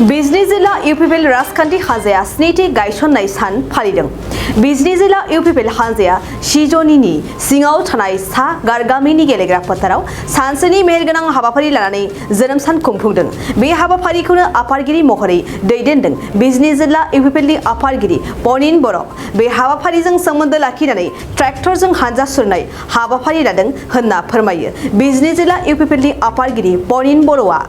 बिजनी जिल्ला इउपिपिएल राजखान्थि हानजाया स्निथि गायसननाय सान फालिदों। बिजनी जिल्ला इउपिपिएल हानजाया सिज'निनि सिङाव थानाय सा गारगामिनि गेलेग्रा फोथाराव सानसेनि मेहेरगोनां हाबाफारि लानानै जोनोम सान खुंफुंदों। बे हाबाफारिखौनो आफादगिरि महरै दैदेनदों बिजनी जिल्ला इउपिपिएलनि आफादगिरि पनिन बर'। बे हाबाफारिजों सोमोन्दो लाखिनानै ट्रेक्टरजों हानजा सुरनाय हाबाफारि लादों होनना फोरमायो बिजनी जिल्ला इउपिपिएलनि आफादगिरि पनिन बर'आ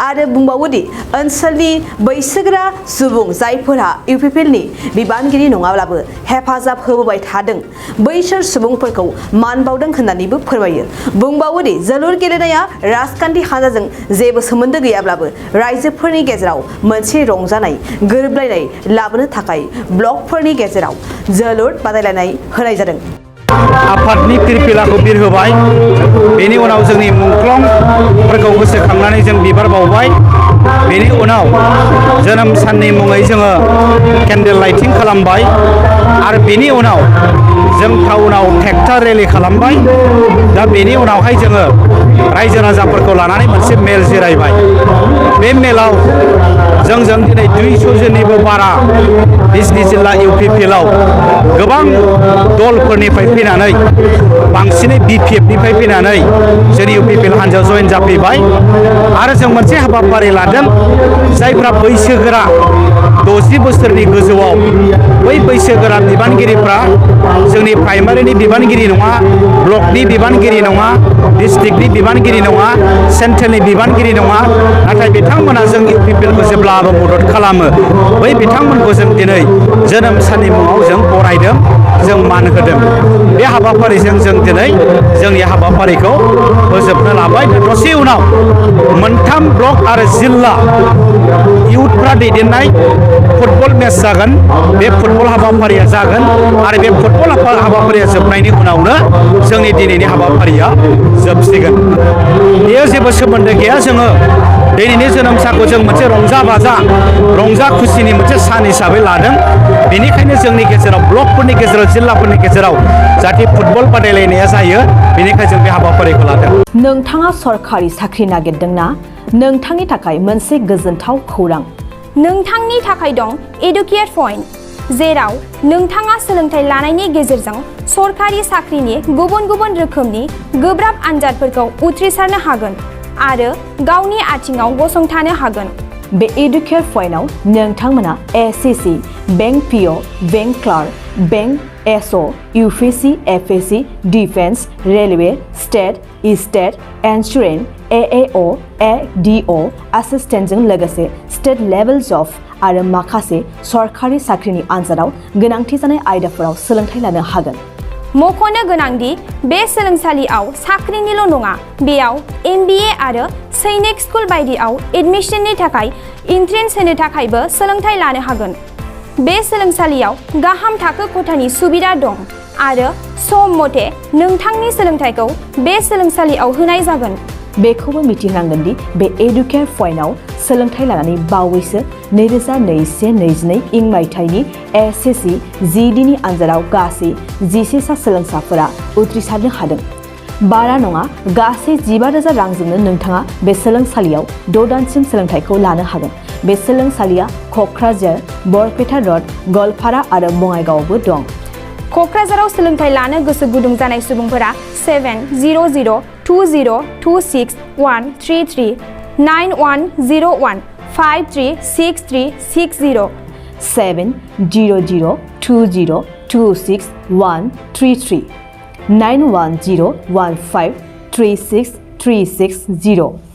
आरो बुंबावोदि ओनसोलनि बैसोगोरा सुबुं जायफोरा इउपिपिएलनि बिबानगिरि नङाब्लाबो हेफाजाब होबोबाय थादों बैसोर सुबुंफोरखौ मान बावदों होननानैबो फोरमायो। बुंबावोदि जोलुर गेलेनाया राजखान्थि हानजाजों जेबो सोमोन्दो गैयाब्लाबो रायजोफोरनि गेजेराव मोनसे रंजानाय गोरोबलायनाय लाबोनो थाखाय ब्लकफोरनि गेजेराव जोलुर बादायलायनाय होनाय जादों। आफादनि फिरफिलाखौ बिरहोबाय, बेनि उनाव जोंनि मुंख्लंफोरखौ गोसोखांनानै जों बिबार बावबाय, बेनि उनाव जोनोम साननि मुङै जोङो केन्डेल लाइटिं खालामबाय आरो बेनि उनाव जों टाउनाव ट्रेक्टर रेलि खालामबाय। दा बेनि उनावहाय जोङो रायजो राजाफोरखौ लानानै मोनसे मेल जिरायबाय। बे मेलाव जोंजों दिनै 200 जननिबो बारा बिजनी जिल्ला इउपिपिएलआव गोबां दलफोरनिफ्राय फैनानै बांसिनै बिपिएफनिफ्राय फैनानै जोंनि इउपिपिएल हानजायाव जयेन जाफैबाय आरो जों मोनसे हाबाफारि लादों जायफ्रा बैसोगोरा 60 बोसोरनि गोजौआव बै बैसोगोरा बिबानगिरिफ्रा जोंनि प्राइमारिनि बिबानगिरि नङा, ब्लकनि बिबानगिरि नङा, डिस्ट्रिक्टनि बिबानगिरि नङा, सेन्ट्रेलनि बिबानगिरि नङा, नाथाय बिथांमोना जों इउपिपिएलखौ जेब्लाबो मदद खालामो। बै बिथांमोनखौ जों दिनै जोनोम साननि मुङाव जों बरायदों, जों मान होदों। बे हाबाफारिजों जों दिनै जोंनि हाबाफारिखौ फोजोबनो लाबाय। दसे उनाव मोनथाम ब्लक आरो जिल्ला इउथफ्रा दैदेननाय फुटबल मेच जागोन। बे फुटबल हाबाफारिया जागोन आरो बे फुटबल हाबाफारिया जोबनायनि उनावनो जोंनि दिनैनि हाबाफारिया जोबसिगोन। बेयो जेबो सोमोन्दो गैया। जोङो दिनैनि जोनोम सानखौ जों मोनसे रंजा खुसिनि मोनसे सान हिसाबै लादों। बेनिखायनो जोंनि गेजेराव ब्लकफोरनि गेजेराव जिल्लाफोरनि गेजेराव जाहाथे फुटबल बादायलायनाया जायो, बेनिखायनो जों बे हाबाफारिखौ लादों। नोंथाङा सरखारि साख्रि नागिरदोंना? नोंथांनि थाखाय मोनसे गोजोनथाव खौरां। नोंथांनि थाखाय दं एडुकेट पइन्ट, जेराव नोंथाङा सोलोंथाइ लानायनि गेजेरजों सरखारि साख्रिनि गुबुन गुबुन रोखोमनि गोब्राब आनजादफोरखौ उथ्रिसारनो हागोन आरो गावनि आथिङाव गसंथानो हागोन। बे एडुकेट पइन्टआव नोंथांमोना SSC, bank PO, bank clerk, bank SO, UPSC, FSC, defence, railway, state insurance, AAO, ADO एसिस्टेन्टजों लोगोसे स्टेट लेभेल जब आरो माखासे सरखारि साख्रिनि आनजादाव गोनांथि जानाय आयदाफोराव सोलोंथाइ लानो हागोन। मख'नो गोनांदि बे सोलोंसालियाव साख्रिनिल' नङा, बेयाव MBA आरो सैनिक स्कुल बायदियाव एडमिशननि थाखाय एन्ट्रेन्स होनो थाखायबो सोलोंथाइ लानो हागोन। बे सोलोंसालियाव गाहाम थाखो खथानि सुबिदा दं आरो सम मथे नोंथांनि सोलोंथाइखौ बे सोलोंसालियाव होनाय जागोन। बेखौबो मिथिनांगोन दि बे एडुकेट पइन्टआव सोलोंथाइ लानानै बावैसो 2021-22 इं मायथाइनि एसएससि GDनि आनजादाव गासै 11 सा सोलोंसाफोरा उथ्रिसारनो हादों। बारा नङा, गासै 15,000 रांजोंनो नोंथाङा बे सोलोंसालियाव 6 दानसिम सोलोंथाइखौ लानो हागोन। बे सोलोंसालिया क'क्राझार, बरपेटा रड, गवालपारा आरो बङाइगावआवबो दं। क'क्राझाराव सोलोंथाइ लानो गोसो गुदुं जानाय सुबुंफोरा 70020261133 9101 536360 70020261133 9101536360